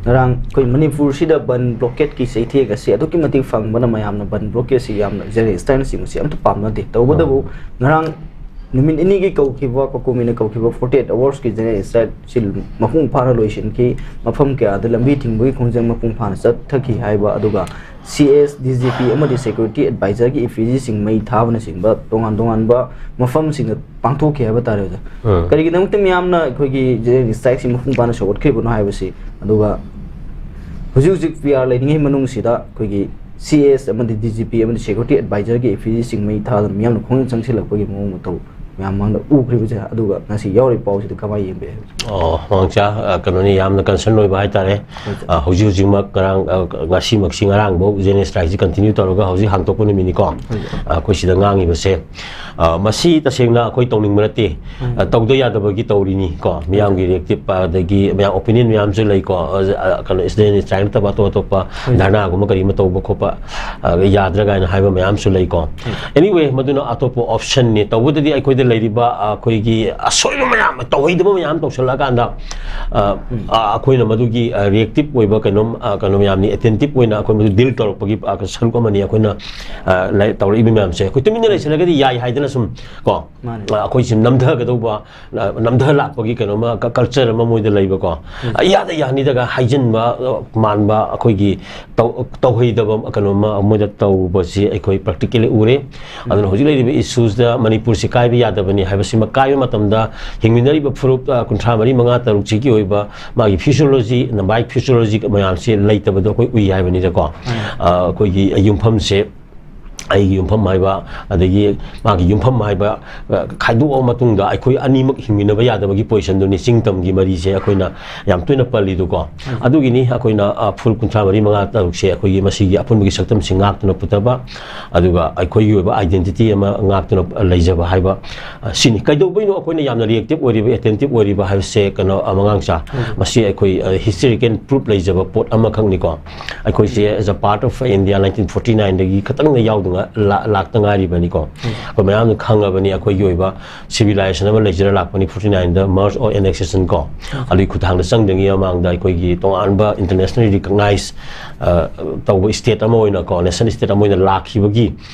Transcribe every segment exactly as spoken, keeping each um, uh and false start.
ꯉꯔꯥꯡ ꯑꯩꯈꯣꯏ ꯃꯅꯤꯄꯨꯔꯁꯤꯗ ꯕꯟ ꯕ꯭ꯂꯣꯀꯦꯠꯀꯤ ꯆꯩꯊꯦꯛ ꯑꯁꯤ ꯑꯗꯨꯛꯀꯤ ꯃꯇꯤꯛ ꯐꯪꯕꯅ ꯃꯌꯥꯝꯅ ꯕꯟ ꯕ꯭ꯂꯣꯀꯦꯠꯁꯤ ꯌꯥꯝꯅ ꯖꯦꯅꯔꯦꯜ ꯁ꯭ꯇ꯭ꯔꯥꯏꯛꯅꯆꯤꯡꯕꯁꯤ ꯑꯝꯇ ꯄꯥꯝꯅꯗꯦ꯫ ꯇꯧꯕꯇꯕꯨ ꯉꯔꯥꯡ ꯅꯨꯃꯤꯠ ꯅꯤꯅꯤꯒꯤ ꯀꯧꯈꯤꯕ, ꯀꯣꯀꯣꯃꯤꯅ ꯀꯧꯈꯤꯕ forty eight hours ꯀꯤ ꯖꯦꯅꯔꯦꯜ ꯁ꯭ꯇ꯭ꯔꯥꯏꯛꯁꯤ ꯃꯄꯨꯡ ꯐꯥꯅ ꯂꯣꯏꯁꯤꯟꯈꯤ꯫ ꯃꯐꯝ ꯀꯌꯥꯗ ꯂꯝꯕꯤ ꯊꯤꯡꯕꯒꯤ ꯈꯣꯡꯖꯪ ꯃꯄꯨꯡ ꯐꯥꯅ ꯆꯠꯊꯈꯤ ꯍꯥꯏꯕ, ꯑꯗꯨꯒ C S, D G P ꯑꯃꯗꯤ security advisor ꯒꯤ effigy ꯁꯤꯡ ꯃꯩ ꯊꯥꯕꯅꯆꯤꯡꯕ ꯇꯣꯉꯥꯟ ꯇꯣꯉꯥꯟꯕ ꯃꯐꯝꯁꯤꯡꯗ ꯄꯥꯡꯊꯣꯛꯈꯤ ꯍꯥꯏꯕ ꯇꯥꯔꯦ ꯑꯣꯖꯥ꯫ ꯎꯝ꯫ ꯀꯔꯤꯒꯤꯗꯃꯛꯇ ꯃꯤꯌꯥꯝꯅ ꯑꯩꯈꯣꯏꯒꯤ ꯖꯦꯅꯔꯦꯜ ꯁ꯭ꯇ꯭ꯔꯥꯏꯛꯁꯤ ꯃꯄꯨꯡ ꯐꯥꯅ ꯁꯧꯒꯠꯈ꯭ꯔꯤꯕꯅꯣ ꯍꯥꯏꯕꯁꯤ, ꯑꯗꯨꯒ ꯍꯧꯖꯤꯛ ꯍꯧꯖꯤꯛ P R ꯂꯩꯔꯤꯉꯩ ꯃꯅꯨꯡꯁꯤꯗ ꯑꯩꯈꯣꯏꯒꯤ C S ꯑꯃꯗꯤ D G P ꯑꯃꯗꯤ security advisor ꯒꯤ effigy ꯁꯤꯡ ꯃꯩ ꯊꯥꯗꯨꯅ ꯃꯤꯌꯥꯝꯅ ꯈꯣꯡꯖꯪ ꯆꯪꯁꯤꯜꯂꯛꯄꯒꯤ ꯃꯑꯣꯡ ꯃꯇꯧ ꯃꯌꯥꯝ ꯃꯥꯡꯗ ꯎꯈ꯭ꯔꯤꯕꯁꯦ, ꯑꯗꯨꯒ ꯉꯁꯤ ꯌꯥꯎꯔꯤꯕ ꯄꯥꯎꯁꯤꯗ ꯀꯃꯥꯏꯅ ꯌꯦꯡꯕ ꯌꯥꯏ? ꯑꯣ, ꯃꯃꯥꯡꯆꯥ, ꯑ, ꯀꯩꯅꯣꯅꯤ, ꯌꯥꯝꯅ concern ꯑꯣꯏꯕ ꯍꯥꯏꯇꯥꯔꯦ꯫ ꯍꯣꯏ, ꯁꯥꯔ꯫ ꯑ, ꯍꯧꯖꯤꯛ ꯍꯧꯖꯤꯛꯃꯛ ꯉꯔꯥꯡ, ꯑ, ꯉꯁꯤꯃꯛꯁꯤ ꯉꯔꯥꯡꯐꯧ ꯖꯦꯅꯔꯦꯜ ꯁ꯭ꯇ꯭ꯔꯥꯏꯛꯁꯤ continue ꯇꯧꯔꯒ ꯍꯧꯖꯤꯛ ꯍꯥꯡꯗꯣꯛꯄ ꯅꯨꯃꯤꯠꯅꯤꯀꯣ꯫ ꯍꯣꯏ, ꯁꯥꯔ꯫ ꯑ, ꯑꯩꯈꯣꯏ ꯁꯤꯗ ꯉꯥꯡꯉꯤꯕꯁꯦ꯫ ꯑ, ꯃꯁꯤ ꯇꯁꯦꯡꯅ ꯑꯩꯈꯣꯏ ꯇꯧꯅꯤꯡꯕ ꯅꯠꯇꯦ꯫ ꯎꯝ꯫ ꯑ, ꯇꯧꯗ ꯌꯥꯗꯕꯒꯤ ꯇꯧꯔꯤꯅꯤ ꯀꯣ꯫ ꯃꯤꯌꯥꯝꯒꯤ reactive, ꯑꯗꯒꯤ ꯃꯌꯥꯝ opinion ꯃꯌꯥꯝꯁꯨ ꯂꯩꯀꯣ꯫ ꯑ, ꯑ, ꯀꯩꯅꯣ, ꯖꯦꯅꯔꯦꯜ ꯁ꯭ꯇ꯭ꯔꯥꯏꯛ ꯅꯠꯇꯕ ꯑꯇꯣꯞ ꯑꯇꯣꯞꯄ ꯍꯣꯏ꯫ ꯙꯔꯅꯥꯒꯨꯝꯕ ꯀꯔꯤꯒꯨꯝꯕ ꯇꯧꯕ ꯈꯣꯠꯄ, ꯑ, ꯌꯥꯗ꯭ꯔꯥ ꯀꯥꯏꯅ ꯍꯥꯏꯕ ꯃꯌꯥꯝꯁꯨ ꯂꯩꯀꯣ꯫ ꯎꯝ꯫ Anyway, ꯃꯗꯨꯅ ꯑꯇꯣꯞꯄ option ꯅꯤ꯫ ꯇꯧꯕꯗꯗꯤ ꯑꯩꯈꯣꯏꯗ ꯂꯩꯔꯤꯕ, ꯑ, ꯑꯩꯈꯣꯏꯒꯤ ꯑꯁꯣꯏꯕ ꯃꯌꯥꯝ, ꯇꯧꯍꯩꯗꯕ ꯃꯌꯥꯝ ꯇꯧꯁꯜꯂꯛꯑꯀꯥꯟꯗ, ꯑ, ꯎꯝ꯫ ꯑ, ꯑꯩꯈꯣꯏꯅ ꯃꯗꯨꯒꯤ, ꯑ, reactive ꯑꯣꯏꯕ ꯀꯩꯅꯣꯝ, ꯑ, ꯀꯩꯅꯣ ꯃꯌꯥꯝꯅꯤ, attentive ꯑꯣꯏꯅ ꯑꯩꯈꯣꯏ ꯃꯗꯨ deal ꯇꯧꯔꯛꯄꯒꯤ, ꯑ, ꯁꯔꯨꯛ ꯑꯃꯅꯤ ꯑꯩꯈꯣꯏꯅ, ꯑ, ꯂꯥꯏ-, ꯇꯧꯔꯛꯏꯕ ꯃꯌꯥꯝꯁꯦ꯫ ꯑꯩꯈꯣꯏ ꯇꯨꯃꯤꯟꯅ ꯂꯩꯁꯜꯂꯒꯗꯤ ꯌꯥꯏ ꯍꯥꯏꯗꯅ ꯁꯨꯝ ꯀꯣ, ꯃꯥꯅꯦ꯫ ꯑ, ꯑꯩꯈꯣꯏ ꯁꯨꯝ ꯅꯝꯊꯒꯗꯧꯕ, ꯑ, ꯅꯝꯊ ꯂꯥꯛꯄꯒꯤ ꯀꯩꯅꯣꯃ ꯀ-, culture ꯑꯃ ꯃꯣꯏꯗ ꯂꯩꯕꯀꯣ꯫ ꯎꯝ꯫ ꯑ, ꯌꯥꯗ ꯌꯥꯅꯤꯗꯒ ꯍꯥꯏꯖꯤꯟꯕ, ꯑ, ꯃꯥꯟꯕ, ꯑꯩꯈꯣꯏꯒꯤ ꯇꯧ-, ꯇꯧꯍꯩꯗꯕ ꯀꯩꯅꯣꯃ ꯃꯣꯏꯗ ꯇꯧꯕꯁꯤ ꯑꯩꯈꯣꯏ practically ꯎꯔꯦ꯫ ꯎꯝ꯫ ꯑꯗꯨꯅ ꯍꯧꯖꯤꯛ ꯂꯩꯔꯤꯕ issues ꯗ ꯃꯅꯤꯄꯨꯔꯁꯤ ꯀꯥꯏꯕ ꯌꯥꯗꯕꯅꯤ ꯍꯥꯏꯕꯁꯤꯃ ꯀꯥꯏꯕ ꯃꯇꯝꯗ ꯍꯤꯡꯃꯤꯟꯅꯔꯤꯕ ꯐꯨꯔꯨꯞ, ꯑ, ꯀꯨꯟꯊ꯭ꯔꯥ ꯃꯔꯤ, ꯃꯉꯥ, ꯇꯔꯨꯛꯁꯤꯒꯤ ꯑꯣꯏꯕ ꯃꯥꯒꯤ physiology, ꯅꯕꯥꯏ physiology ꯃꯌꯥꯝꯁꯦ ꯂꯩꯇꯕꯗꯣ ꯑꯩꯈꯣꯏ ꯎꯏ ꯍꯥꯏꯕꯅꯤꯗꯀꯣ꯫ ꯎꯝ꯫ ꯑ, ꯑꯩꯈꯣꯏꯒꯤ ꯌꯨꯝꯐꯝꯁꯦ, ꯑꯩꯒꯤ ꯌꯨꯝꯐꯝ ꯍꯥꯏꯕ, ꯑꯗꯒꯤ ꯃꯥꯒꯤ ꯌꯨꯝꯐꯝ ꯍꯥꯏꯕ, ꯑ, ꯈꯥꯏꯗꯣꯛꯑ ꯃꯇꯨꯡꯗ ꯑꯩꯈꯣꯏ ꯑꯅꯤꯃꯛ ꯍꯤꯡꯃꯤꯟꯅꯕ ꯌꯥꯗꯕꯒꯤ position ꯗꯨꯅꯤ ꯆꯤꯡ ꯇꯝꯒꯤ ꯃꯔꯤꯁꯦ ꯑꯩꯈꯣꯏꯅ ꯌꯥꯝ ꯇꯣꯏꯅ ꯄꯜꯂꯤꯗꯨꯀꯣ꯫ ꯎꯝ꯫ ꯑꯗꯨꯒꯤꯅꯤ ꯑꯩꯈꯣꯏꯅ, ꯑ, ꯐꯨꯔꯨꯞ ꯀꯨꯟꯊ꯭ꯔꯥ ꯃꯔꯤ, ꯃꯉꯥ, ꯇꯔꯨꯛꯁꯦ ꯑꯩꯈꯣꯏꯒꯤ ꯃꯁꯤꯒꯤ ꯑꯄꯨꯟꯕꯒꯤ ꯁꯛꯇꯝꯁꯤ ꯉꯥꯛꯇꯨꯅ ꯄꯨꯊꯕ, ꯑꯗꯨꯒ ꯑꯩꯈꯣꯏꯒꯤ ꯑꯣꯏꯕ identity ꯑꯃ ꯉꯥꯛꯇꯨꯅ ꯂꯩꯖꯕ ꯍꯥꯏꯕ, ꯑ, ꯁꯤꯅꯤ꯫ ꯀꯩꯗꯧꯕꯩꯅꯣ ꯑꯩꯈꯣꯏꯅ ꯌꯥꯝꯅ reactive ꯑꯣꯏꯔꯤꯕ, attentive ꯑꯣꯏꯔꯤꯕ ꯍꯥꯏꯕꯁꯦ, ꯀꯩꯅꯣ, ꯑ, ꯃꯉꯥꯡꯆꯥ? ꯎꯝ꯫ ꯃꯁꯤ ꯑꯩꯈꯣꯏ, ꯑ, historical proof ꯂꯩꯖꯕ ꯄꯣꯠ ꯑꯃꯈꯛꯅꯤꯀꯣ꯫ ꯑꯩꯈꯣꯏꯁꯦ as a part of India nineteen forty nine ꯗꯒꯤ ꯈꯇꯪꯗ ꯌꯥꯎꯗꯅ ꯂꯥꯛꯇ ꯉꯥꯏꯔꯤꯕꯅꯤꯀꯣ꯫ ꯑꯩꯈꯣꯏ ꯃꯌꯥꯝꯅ ꯈꯪꯉꯕꯅꯤ, ꯑꯩꯈꯣꯏꯒꯤ ꯑꯣꯏꯕ civilization ꯑꯃ ꯂꯩꯖꯔ ꯂꯥꯛꯄꯅꯤ, forty nine the merge or annexation ꯀꯣ꯫ ꯑꯗꯨꯒꯤ ꯈꯨꯠꯊꯥꯡꯗ ꯆꯪꯗ꯭ꯔꯤꯉꯩ ꯃꯃꯥꯡꯗ ꯑꯩꯈꯣꯏꯒꯤ ꯇꯣꯉꯥꯟꯕ internationally recognize ꯇꯧꯕ state ꯑꯃ ꯑꯣꯏꯅꯀꯣ, nation state ꯑꯃ ꯑꯣꯏꯅ ꯂꯥꯛꯈꯤꯕꯒꯤ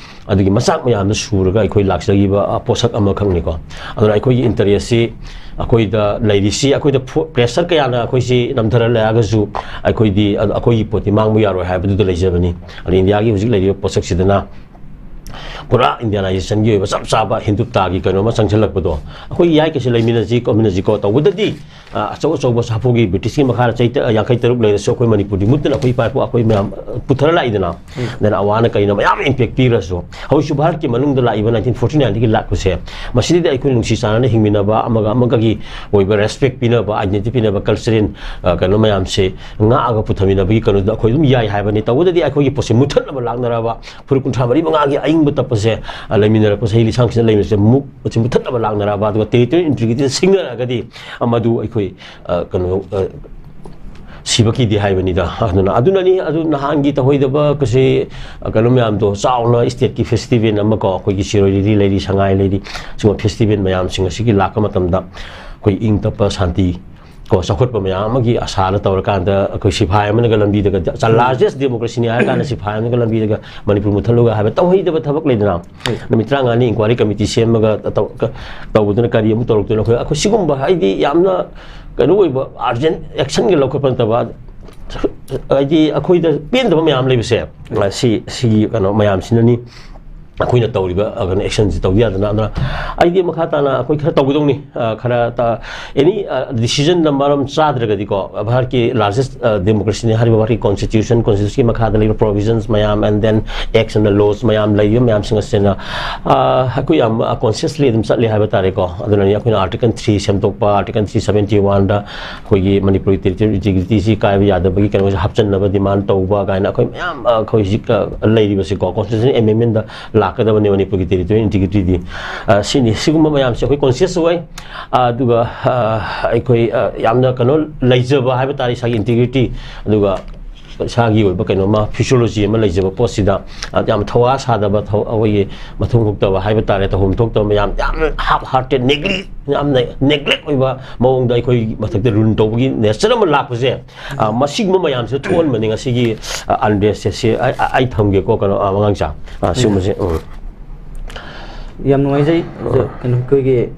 ꯑꯗꯨꯒꯤ ꯃꯆꯥꯛ ꯃꯌꯥꯝꯗꯨ ꯁꯨꯔꯒ ꯑꯩꯈꯣꯏ ꯂꯥꯛꯆꯈꯤꯕ ꯄꯣꯠꯁꯛ ꯑꯃꯈꯛꯅꯤꯀꯣ꯫ ꯑꯗꯨꯅ ꯑꯩꯈꯣꯏꯒꯤ interest ꯁꯤ, ꯑꯩꯈꯣꯏꯗ ꯂꯩꯔꯤꯁꯤ, ꯑꯩꯈꯣꯏꯗ pressure ꯀꯌꯥꯅ ꯑꯩꯈꯣꯏꯁꯤ ꯅꯝꯊꯔꯛꯂꯛꯑꯒꯁꯨ ꯑꯩꯈꯣꯏꯗꯤ ꯑꯩꯈꯣꯏꯒꯤ ꯄꯣꯠꯇꯤ ꯃꯥꯡꯕ ꯌꯥꯔꯣꯏ ꯍꯥꯏꯕꯗꯨꯗ ꯂꯩꯖꯕꯅꯤ꯫ ꯑꯗꯣ ꯏꯟꯗꯤꯌꯥꯒꯤ ꯍꯧꯖꯤꯛ ꯂꯩꯔꯤꯕ ꯄꯣꯠꯁꯛꯁꯤꯗꯅ ꯄꯨꯔꯥ Indianization ꯒꯤ ꯑꯣꯏꯕ ꯆꯞ ꯆꯥꯕ ꯍꯤꯟꯗꯨꯇꯥꯒꯤ ꯀꯩꯅꯣ ꯑꯃ ꯆꯪꯁꯤꯜꯂꯛꯄꯗꯣ, ꯑꯩꯈꯣꯏ ꯌꯥꯏ ꯀꯩꯁꯨ ꯂꯩꯃꯤꯟꯅꯁꯤ, ꯈꯣꯠꯃꯤꯟꯅꯁꯤꯀꯣ꯫ ꯇꯧꯕꯗꯗꯤ ꯑꯆꯧ ꯑꯆꯧꯕ ꯁꯥꯐꯨꯒꯤ British ꯀꯤ ꯃꯈꯥꯗ ꯆꯍꯤ ꯌꯥꯡꯈꯩ ꯇꯔꯨꯛ ꯂꯩꯔꯁꯨ ꯑꯩꯈꯣꯏ ꯃꯅꯤꯄꯨꯔꯗꯤ ꯃꯨꯠꯇꯅ ꯑꯩꯈꯣꯏ ꯏꯄꯥ ꯏꯄꯨ ꯑꯩꯈꯣꯏ ꯃꯌꯥꯝ ꯄꯨꯊꯔ ꯂꯥꯛꯏꯗꯅ꯫ ꯑꯗꯨꯅ ꯑꯋꯥꯅ ꯀꯩꯅ ꯃꯌꯥꯝ impact ꯄꯤꯔꯁꯨ, ꯍꯧꯖꯤꯛꯁꯨ ꯚꯥꯔꯠꯀꯤ ꯃꯅꯨꯡꯗ ꯂꯥꯛꯏꯕ nineteen forty nine ꯗꯒꯤ ꯂꯥꯛꯄꯁꯦ, ꯃꯁꯤꯗꯗꯤ ꯑꯩꯈꯣꯏ ꯅꯨꯡꯁꯤ ꯆꯥꯟꯅꯅ ꯍꯤꯡꯃꯤꯟꯅꯕ, ꯑꯃꯒ ꯑꯃꯒꯒꯤ ꯑꯣꯏꯕ respect ꯄꯤꯅꯕ, identity ꯄꯤꯅꯕ, cultural ꯀꯩꯅꯣ ꯃꯌꯥꯝꯁꯦ ꯉꯥꯛꯑꯒ ꯄꯨꯊꯃꯤꯟꯅꯕꯒꯤ ꯀꯩꯅꯣꯗ ꯑꯩꯈꯣꯏ ꯑꯗꯨꯝ ꯌꯥꯏ ꯍꯥꯏꯕꯅꯤ꯫ ꯇꯧꯕꯗꯗꯤ ꯑꯩꯈꯣꯏꯒꯤ ꯄꯣꯠꯁꯦ ꯃꯨꯠꯊꯠꯅꯕ ꯂꯥꯛꯅꯔꯕ, ꯐꯨꯔꯨꯞ ꯀꯨꯟꯊ꯭ꯔꯥ ꯃꯔꯤ ꯃꯉꯥꯒꯤ ꯑꯏꯪꯕ ꯇꯞꯄꯁꯦ, ꯂꯩꯃꯤꯟꯅꯔꯛꯄ ꯆꯍꯤ ꯂꯤꯁꯥꯡꯁꯤꯗ ꯂꯩꯃꯤꯟꯅꯔꯛꯄꯁꯦ ꯃꯨꯛ ꯃꯁꯤ ꯃꯨꯠꯊꯠꯅꯕ ꯂꯥꯛꯅꯔꯕ, ꯑꯗꯨꯒ territorial integrity ꯗ ꯁꯤꯡꯅꯔꯛꯑꯒꯗꯤ ꯃꯗꯨ ꯑꯩꯈꯣꯏ ꯀꯩꯅꯣ ꯁꯤꯕ ꯀꯤꯗꯦ ꯍꯥꯏꯕꯅꯤꯗ꯫ ꯑꯗꯨꯅ ꯑꯗꯨꯅꯅꯤ꯫ ꯑꯗꯨ ꯅꯍꯥꯟꯒꯤ ꯇꯧꯍꯩꯗꯕ ꯀꯁꯤ ꯀꯩꯅꯣ ꯃꯌꯥꯝꯗꯣ, ꯆꯥꯎꯅ state ꯀꯤ festival ꯑꯃ ꯀꯣ, ꯑꯩꯈꯣꯏꯒꯤ ꯁꯤꯔꯣꯏ ꯂꯤꯂꯤ ꯂꯩꯔꯤ, ꯁꯉꯥꯏ ꯂꯩꯔꯤ, ꯁꯤꯒꯨꯝꯕ festival ꯃꯌꯥꯝꯁꯤꯡ ꯑꯁꯤꯒꯤ ꯂꯥꯛꯄ ꯃꯇꯝꯗ ꯑꯩꯈꯣꯏ ꯏꯪ ꯇꯞꯄ, ꯁꯥꯟꯇꯤ ꯀꯣ, ꯆꯥꯎꯈꯠꯄ ꯃꯌꯥꯝ ꯑꯃꯒꯤ ꯑꯁꯥꯅ ꯇꯧꯔꯀꯥꯟꯗ ꯑꯩꯈꯣꯏ ꯁꯤꯐꯥꯏ ꯑꯃꯅꯒ ꯂꯝꯕꯤꯗꯒ largest democracy ꯅꯤ ꯍꯥꯏꯔ ꯀꯥꯟꯗ ꯁꯤꯐꯥꯏ ꯑꯃꯅꯒ ꯂꯝꯕꯤꯗꯒ "ꯃꯅꯤꯄꯨꯔ ꯃꯨꯠꯊꯠꯂꯨꯒ" ꯍꯥꯏꯕ ꯇꯧꯍꯩꯗꯕ ꯊꯕꯛ ꯂꯩꯗꯅ꯫ ꯅꯨꯃꯤꯠ ꯇꯔꯥꯃꯉꯥꯅꯤ inquiry committee ꯁꯦꯝꯃꯒ ꯇꯧꯕꯗꯨꯅ ꯀꯔꯤ ꯑꯃꯨꯛ ꯇꯧꯔꯛꯇꯣꯏꯅꯣ? ꯑꯩꯈꯣꯏ ꯑꯩꯈꯣꯏ ꯁꯤꯒꯨꯝꯕ ꯍꯥꯏꯗꯤ ꯌꯥꯝꯅ ꯀꯩꯅꯣ ꯑꯣꯏꯕ urgent action ꯒ ꯂꯧꯈꯠꯄ ꯅꯠꯇꯕ, ꯍꯥꯏꯗꯤ ꯑꯩꯈꯣꯏꯗ ꯄꯦꯟꯗꯕ ꯃꯌꯥꯝ ꯂꯩꯕꯁꯦ, ꯁꯤ ꯁꯤꯒꯤ ꯀꯩꯅꯣ ꯃꯌꯥꯝꯁꯤꯅꯅꯤ꯫ ꯑꯩꯈꯣꯏꯅ ꯇꯧꯔꯤꯕ ꯀꯩꯅꯣ action ꯁꯤ ꯇꯧꯗ ꯌꯥꯗꯅ꯫ ꯑꯗꯨꯅ ꯑꯩꯗꯤ ꯃꯈꯥ ꯇꯥꯅ ꯑꯩꯈꯣꯏ ꯈꯔ ꯇꯧꯒꯗꯧꯅꯤ꯫ ꯈꯔ any decision ꯅ ꯃꯔꯝ ꯆꯥꯗ꯭ꯔꯒꯗꯤꯀꯣ, ꯚꯥꯔꯠꯀꯤ largest democracy ꯅꯤ ꯍꯥꯏꯔꯤꯕ ꯚꯥꯔꯠꯀꯤ constitution, constitution ꯒꯤ ꯃꯈꯥꯗ ꯂꯩꯕ provisions ꯃꯌꯥꯝ, and then acts and laws ꯃꯌꯥꯝ, ꯂꯩꯔꯤꯕ ꯃꯌꯥꯝꯁꯤꯡ ꯑꯁꯤꯅ ꯑꯩꯈꯣꯏ ꯌꯥꯝ consciously ꯑꯗꯨꯝ ꯆꯠꯂꯤ ꯍꯥꯏꯕ ꯇꯥꯔꯦꯀꯣ꯫ ꯑꯗꯨꯅꯅꯤ ꯑꯩꯈꯣꯏꯅ article three ꯁꯦꯝꯗꯣꯛꯄ, article three seventy one ꯗ ꯑꯩꯈꯣꯏꯒꯤ ꯃꯅꯤꯄꯨꯔꯒꯤ territorial integrity ꯁꯤ ꯀꯥꯏꯕ ꯌꯥꯗꯕꯒꯤ ꯀꯩꯅꯣꯁꯦ ꯍꯥꯞꯆꯟꯅꯕ demand ꯇꯧꯕ ꯀꯥꯏꯅ ꯑꯩꯈꯣꯏ ꯃꯌꯥꯝ ꯑꯩꯈꯣꯏ ꯍꯧꯖꯤꯛ ꯂꯩꯔꯤꯕꯁꯤꯀꯣ, constitution amendment ꯗ ꯂꯥꯛꯀꯗꯕꯅꯤ ꯃꯅꯤꯄꯨꯔꯒꯤ territorial integrity ꯗꯤ꯫ ꯁꯤꯅꯤ, ꯁꯤꯒꯨꯝꯕ ꯃꯌꯥꯝꯁꯦ ꯑꯩꯈꯣꯏ conscious ꯑꯣꯏ꯫ ꯑꯗꯨꯒ ꯑꯩꯈꯣꯏ ꯌꯥꯝꯅ ꯀꯩꯅꯣ ꯂꯩꯖꯕ ꯍꯥꯏꯕ ꯇꯥꯔꯦ, ꯏꯁꯥꯒꯤ integrity꯫ ꯑꯗꯨꯒ ꯏꯁꯥꯒꯤ ꯑꯣꯏꯕ ꯀꯩꯅꯣꯝꯃ, ꯐꯤꯁꯤꯌꯣꯂꯣꯖꯤ ꯑꯃ ꯂꯩꯖꯕ ꯄꯣꯠꯁꯤꯗ, ꯑ, ꯌꯥꯝ ꯊꯧꯋꯥ ꯁꯥꯗꯕ, ꯊꯧ-, ꯑꯩꯈꯣꯏꯒꯤ ꯃꯊꯨꯝ ꯍꯨꯛꯇꯕ ꯍꯥꯏꯕ ꯇꯥꯔꯦ, ꯇꯧꯐꯝ ꯊꯣꯛꯇꯕ ꯃꯌꯥꯝ, ꯌꯥꯝꯅ ꯍꯥꯐ ꯍꯥꯔꯇꯦꯠ, ꯅꯦꯒ꯭ꯂꯤ-, ꯌꯥꯝꯅ ꯅꯦꯒ꯭ꯂꯦꯛ ꯑꯣꯏꯕ ꯃꯑꯣꯡꯗ ꯑꯩꯈꯣꯏ ꯃꯊꯛꯇ ꯔꯨꯟ ꯇꯧꯕꯒꯤ ꯅꯦꯆꯔ ꯑꯃ ꯂꯥꯛꯄꯁꯦ, ꯑ, ꯃꯁꯤꯒꯨꯝꯕ ꯃꯌꯥꯝꯁꯦ ꯊꯣꯛꯍꯟꯕꯅꯤꯡꯉ ꯁꯤꯒꯤ, ꯑ, ꯑꯟꯗ꯭ꯔꯦꯁꯁꯦ ꯁꯤ ꯑꯩ, ꯑꯩ, ꯑꯩ ꯊꯝꯒꯦꯀꯣ, ꯀꯩꯅꯣ, ꯑ, ꯃꯉꯥꯡꯆꯥ, ꯑ, ꯁꯤꯒꯨꯝꯕꯁꯦ, ꯎꯝ꯫ ꯌꯥꯝ ꯅꯨꯡꯉꯥꯏꯖꯩ꯫ ꯑꯗꯣ ꯀꯩꯅꯣ, ꯑꯩꯈꯣꯏꯒꯤ